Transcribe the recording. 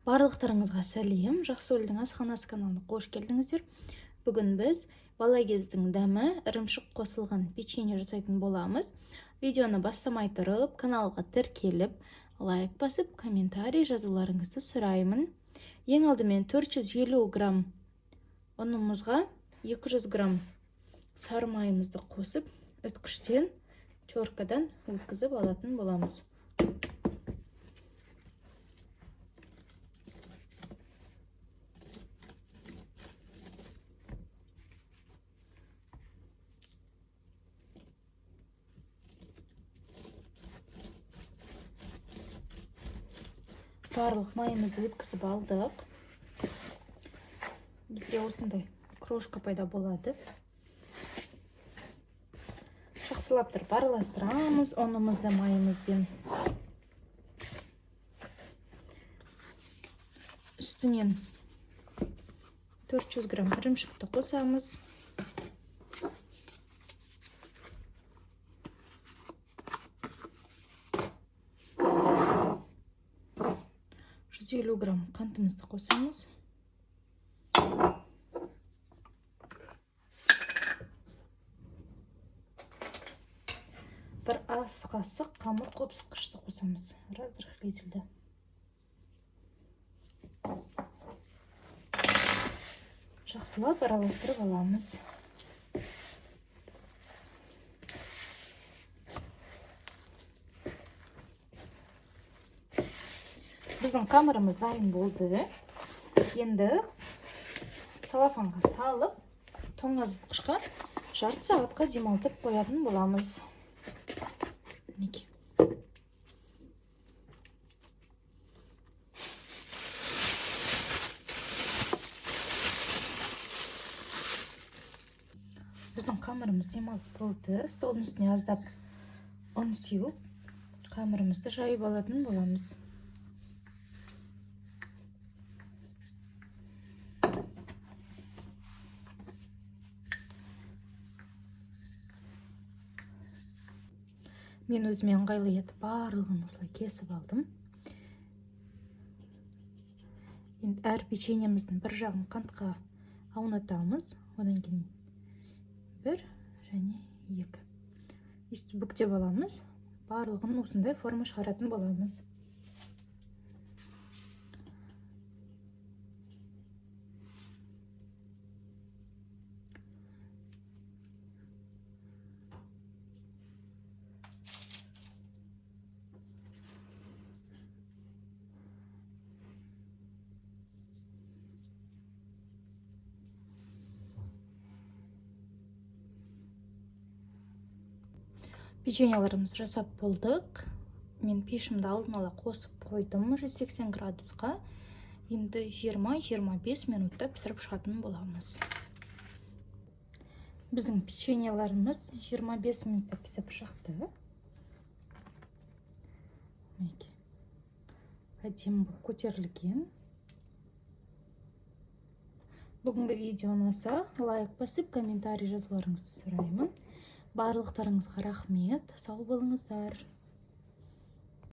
Барлықтарыңызға сәлем! Жақсыгүлдің асханасы каналына қош келдіңіздер. Бүгін біз бала кездің дәмі ірімшік қосылған печенье жасайтын боламыз. Видеоны бастамай тұрып, каналға тіркеліп, лайк басып, комментарий жазуларыңызды сұраймын. Ең алдымен 450 грамм ұнымызға 200 грамм сары майымызды қосып, үткіштен, теркадан өткізіп алатын боламыз. Барлық майымызды өткізіп алдық. Бізде осындай крошка пайда болады. Жақсылап тұрып араластырамыз ұнымызды майымызбен. Үстінен 400 грамм ірімшікті қосамыз. 150 грамм қантымызды қосамыз. Бір ас қасық қамыр қопсытқышты қосамыз, разрыхлительді. Жақсылап араластырып аламыз. Біздің қамырымыз дайын болды. Енді целлофанға салып, тоңазытқышқа жарты сағатқа демалтып қоятын боламыз. Мінекей. Біздің қамырымыз демалып болды. Столдың үстіне аздап ұн сеуіп, қамырымызды жайып алатын боламыз. Мен өзіме ыңғайлы етіп барлығын осылай кесіп алдым. Енді әр печеньеміздің бір жағын қантқа аунатамыз. Одан кейін бір және екі. Өйстіп бүктеп аламыз. Барлығын осындай форма шығаратын боламыз. Печеньелерімізді жасап болдық. Мен пешімді алдын ала қосып қойдым 180 градусқа. Енді 20-25 минутта пісіріп шығатын боламыз. Біздің печеньелеріміз 25 минутта пісіп шықты. Мінекей. Әдемі болып көтерілген. Бүгінгі видео ұнаса, лайк басып, комментарий жазуларыңызды сұраймын. Барлықтарыңызға рахмет. Сау болыңыздар.